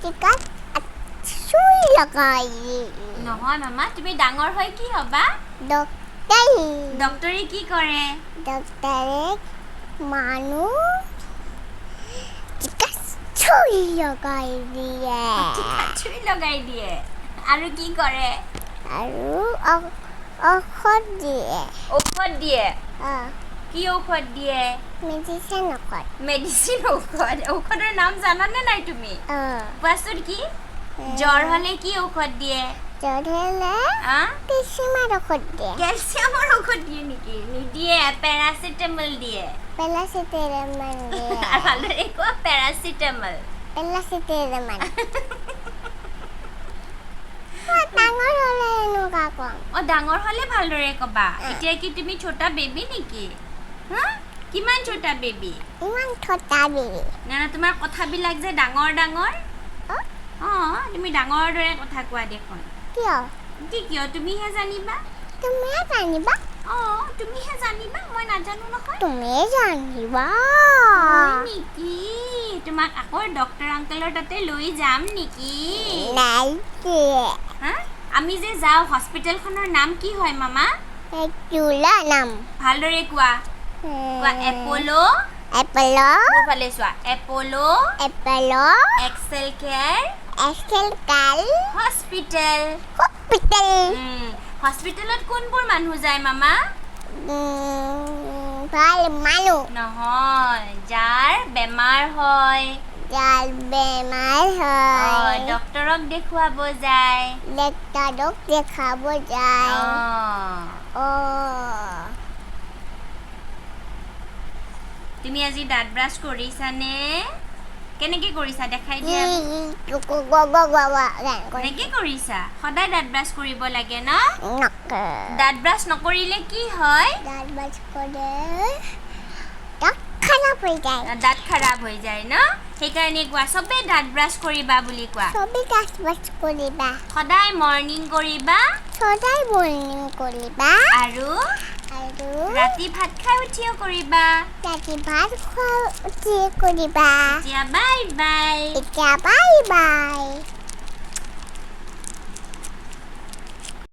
টিকাত চুই লগাই। নহয় মামা, তুমি ডাঙৰ হৈ কি হ'বা? ডক্টৰী। ডক্টৰে কি কৰে? ডক্টৰে মানুহ টিকাত চুই লগাই দিয়ে। টিকাত চুই লগাই দিয়ে আৰু কি কৰে? আৰু ঔষধ দিয়ে। ঔষধ দিয়ে? অঁ। কি ঔষধ দিয়ে? মেডিচিন ঔষধ। মেডিচিন ঔষধ। ঔষধৰ নাম জানানে নাই তুমি? অঁ। কোৱাচোন, কি জ্বৰ হ'লে কি ঔষধ দিয়ে? জ্বৰ হ'লে আ কেলচিয়ামৰ ঔষধ দিয়ে। কেলচিয়ামৰ ঔষধ দিয়ে নেকি? নিদিয়ে, পেৰাচিটামল দিয়ে। পেৰাচিটামল দিয়ে। আৰু ভালদৰে কোৱা, পেৰাচিটামল। পেৰাচিটামল। ডাঙৰ হ'লে এনেকুৱা কম। অ, ডাঙৰ হ'লে ভালদৰে ক'বা। এতিয়া কি তুমি ছোটা বেবী নেকি? হা, কিমান ছোটা বেবী? ইমান ছোটা বেবী। না না, তোমাৰ কথাবিলাক যে ডাঙৰ ডাঙৰ। অ। অ, তুমি ডাঙৰৰ দৰে কথা কোৱা দেখোন। কিয়? কি কিয়? তুমিহে জানিবা। তুমিয়ে জানিবা। অ, তুমিহে জানিবা, মই নাজানো নহয়। তুমিয়ে জানিবা। হয় নেকি? তোমাক আকৌ ডক্তৰ আংকলৰ তাতে লৈ যাম নেকি? নাই দিয়ে। হা, আমি যে যাওঁ, হস্পিটেলখনৰ নাম কি হয় মামা? চুলা নাম। ভালদৰে কোৱা, কোৱা, এপল'। এপল'। মোৰ ফালে চোৱা, Apollo'. Apollo'. Excel Care. Excel কাল। হস্পিটেল। হস্পিটেল। হস্পিটেলত কোনবোৰ মানুহ যায় মামা? ভাল মানুহ। নহয়, যাৰ বেমাৰ হয়। যাৰ বেমাৰ হয়। ডক্তৰক দেখুৱাব যায়। ডাক্তৰক দেখাব যায়। অ। অ। তুমি আজি দাঁত ব্ৰাছ কৰিছানে? কেনেকে কৰিছা দেখাই দিয়া। কেনেকে কৰিছা? সদায় দাঁত ব্ৰাছ কৰিব লাগে ন? দাঁত ব্ৰাছ নকৰিলে কি হয়? দাঁত ব্ৰাছ কৰে দাঁত খাৰাপ হৈ যায়। দাঁত খাৰাপ হৈ যায় ন? সেইকাৰণে কোৱা, চবে দাঁত ব্ৰাছ কৰিবা বুলি কোৱা। চবে দাঁত ব্ৰাছ কৰিবা। সদায় মৰ্ণিং কৰিবা। সদায় মৰ্ণিং কৰিবা। আৰু আৰু ৰাতি ভাত খাই উঠিও কৰিবা। ৰাতি ভাত খোৱা উঠিয়ে কৰিবা। এতিয়া বাই বাই। এতিয়া বাই বাই।